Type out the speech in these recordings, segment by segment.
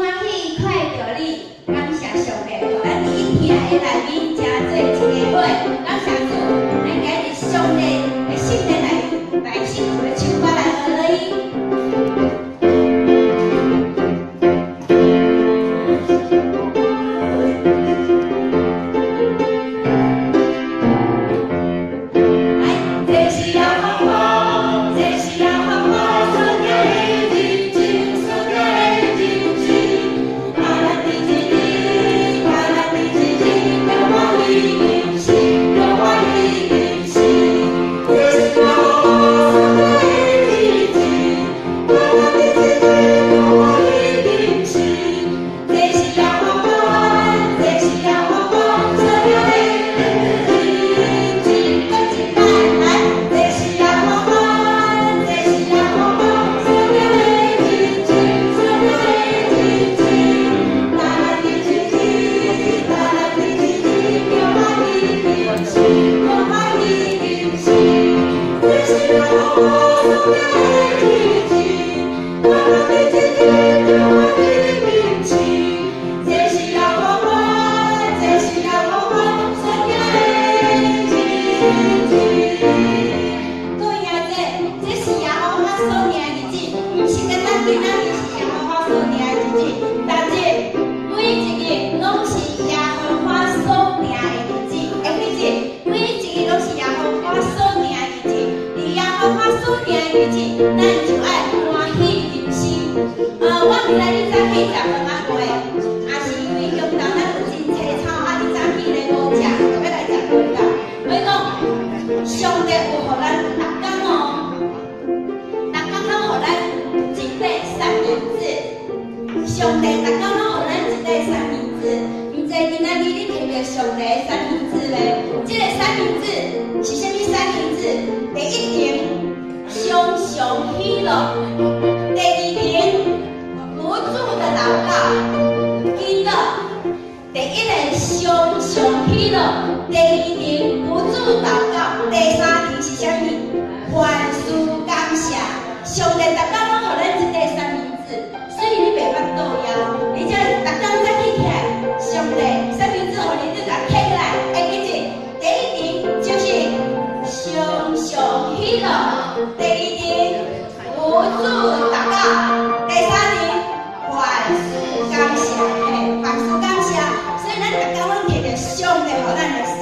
歡喜看著你，感謝上帝，予咱佇一聽的內面成做一个伙，感謝主，咱今日上帝的聖殿內面，來聖的唱歌來學落去。來，這是耶和華，這是耶和華所定的日子，所定的日子，他來佇這日，他來佇這日，著歡喜吟詩，著歡喜吟詩。這是耶和華所定的日子，他來佇這日，著歡喜吟詩。這是耶和華，這是耶和華所定的日子，閣一擺來，這是耶和華，這是耶和華所定的日子，所定的日子，他來佇這日，他來佇這日，著歡喜吟詩，著歡喜吟詩。這是耶和華所定的日子，他來佇這日，著歡喜吟詩。這是耶和華，這是耶和華所定的日子。各位兄弟，這是耶和華所定的日子，毋是單單今仔日是耶和華所定的日子，逐日每一日攏是耶和華所定的日子。會記住，每一日攏是耶和華所定的日子。佇耶和華所定的日子，咱就愛歡喜吟詩。我毋知你早起食飯啊未？也是因為中晝咱有真濟草，啊，你早起咧無食，就欲來食粿啦。我講，上帝有予咱逐工哦，逐工攏予咱一塊三明治。上帝逐工攏予咱一塊三明治。毋知今仔日你摕著上帝的三明治咧？這個三明治是啥物三明治？第一層，常常喜樂；第二層，不住的禱告。記得，第一個常常喜樂，第二層不住禱告，第三層是啥物？凡事感謝。上帝逐工攏予咱一塊三明治，所以你袂腹肚枵。你才逐工早起起來，上帝三明治予你，你共摕起來，會記住，第一層就是常常喜樂，第二層不住禱告，第三層凡事感謝，嘿，凡事感謝。所以咱逐工攏摕著上帝予咱的三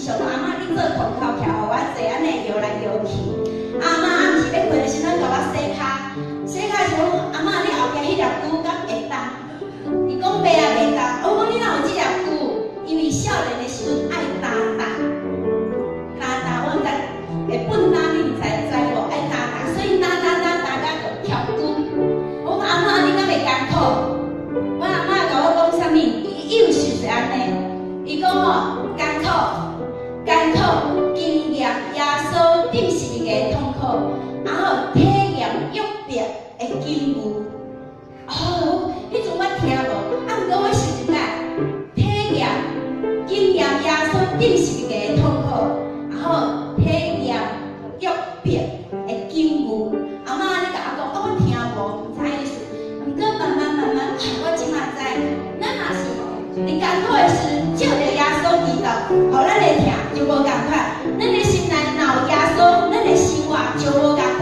上，阿嬤你做炕頭徛予我坐，按呢搖來搖去。阿嬤暗時欲睏的時陣，共我洗跤，洗跤的時陣，阿嬤你後壁彼粒龜敢會動？伊講袂啊袂動。我講你哪有這粒龜？因為少年的時陣愛擔擔，擔擔我毋知會笨擔你毋知知無？愛擔擔，所以擔擔擔擔甲就疊龜。我講阿嬤你敢會艱苦？我阿嬤共我講啥物？伊又是是按呢？伊講吼艱苦，艱苦，經驗耶穌釘十字架的痛苦，然後體驗約伯的金牛。哦，彼陣我聽無，啊，毋過我想一擺，體驗經驗耶穌釘十字架的痛苦，然後體驗約伯的金牛。阿嬤按呢共我講，啊，我聽無，毋知意思。毋過慢慢慢慢，我這馬知，咱若是佇艱苦的時陣，借著耶穌基督，予咱的疼就無仝款。咱的心內若有耶穌，咱的生活就無仝款。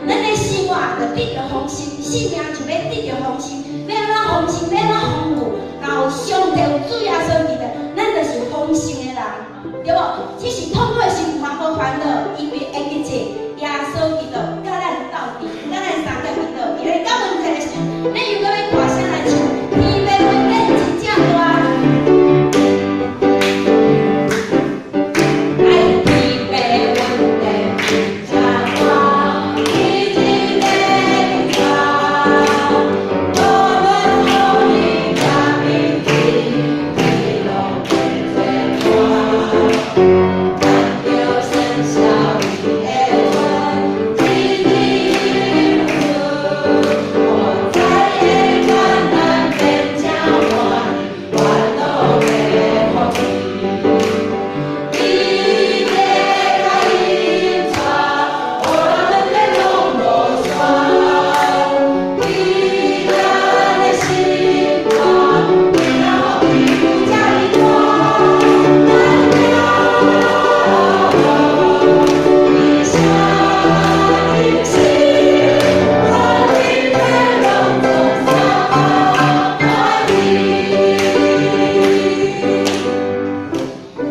咱的生活就得著豐盛，性命就欲得著豐盛，欲按怎豐盛，欲按怎豐富？若有上帝有主耶穌基督，咱就是豐盛的人，對無？只是痛苦的時嘛無煩惱，因為會記者耶穌基督佮咱鬥陣，佮咱相佮彼倒。伊來到問題的時陣，咱又閣欲大聲來唱，天父恩典真正大。愛天父恩典真正大，伊一个帶，無論風雨抑美天，伊攏會做伴。咱著算小伊的話，日日有我知的艱難變正歡，煩惱的福氣。伊的甲伊帶，予咱的攏無散。伫咱的心肝，伊若予這呢大，咱伊啥人生，予天父攏總相歡喜。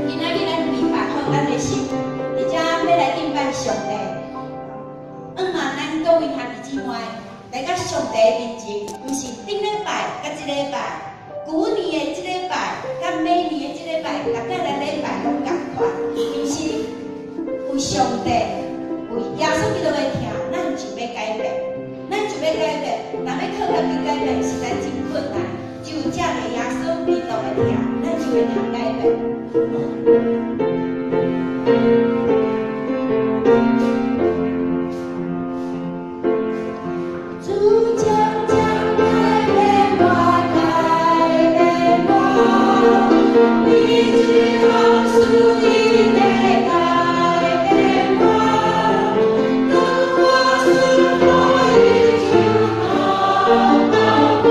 今仔日咱預備好咱的心，佇遮欲來敬拜上帝。向望咱各位兄弟姊妹來到上帝面前，毋是頂禮拜佮這禮拜，舊年的這禮拜佮明年的這禮拜，逐擺來禮拜攏仝款，毋是為上帝，為耶穌基督的疼，咱就欲改變，咱就欲改變。若欲靠家己改變，實在真困難。只有藉著耶穌基督的疼，咱就會通改變。主漸漸改變我，改變我，你只好屬你的改變我，當我順服於主好我，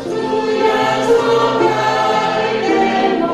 主耶穌改變我。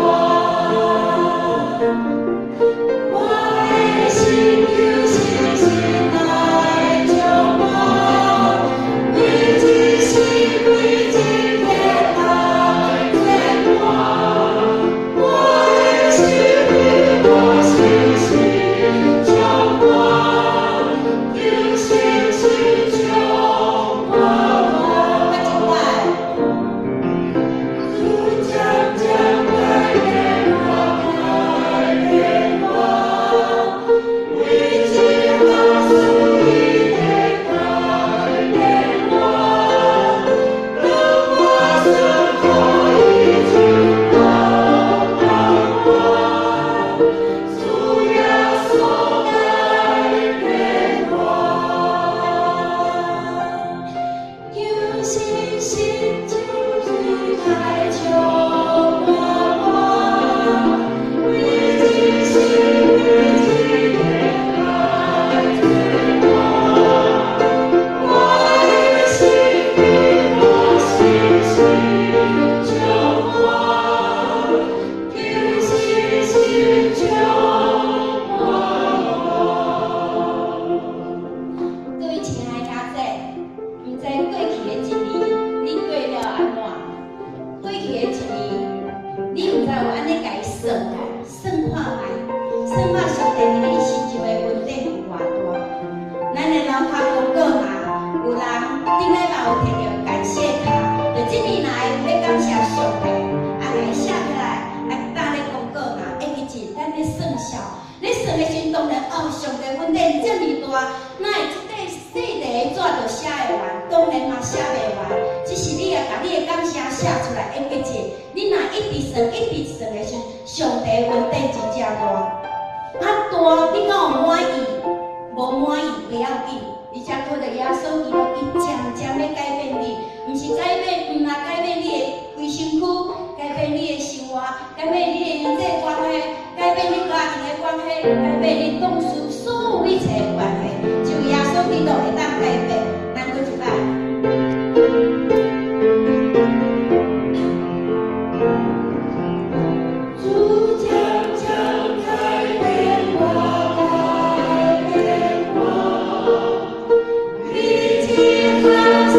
頂禮拜有提著感謝卡，就這年來欲感謝上帝，啊，共伊寫起來，啊，搭咧廣告嘛，會記住咱咧算數，咧算的時陣當然哦，上帝恩典遮爾大，哪會這塊細塊的紙就寫會完？當然嘛寫袂完，只是你也共你的感謝寫出來，會記住，你若一直算，一直算的時陣，上帝恩典真正大。啊大，你敢有滿意？無滿意不要緊，而且靠著耶穌基督，伊漸漸欲改變你，毋是改變，毋若改變你的規身軀，改變你的生活，改變你的人際關係，改變你家庭的關係，改變你同事所有一切的關係，只有耶穌基督會當改變。咱閣一擺。主漸漸改變我，改變我，你一項算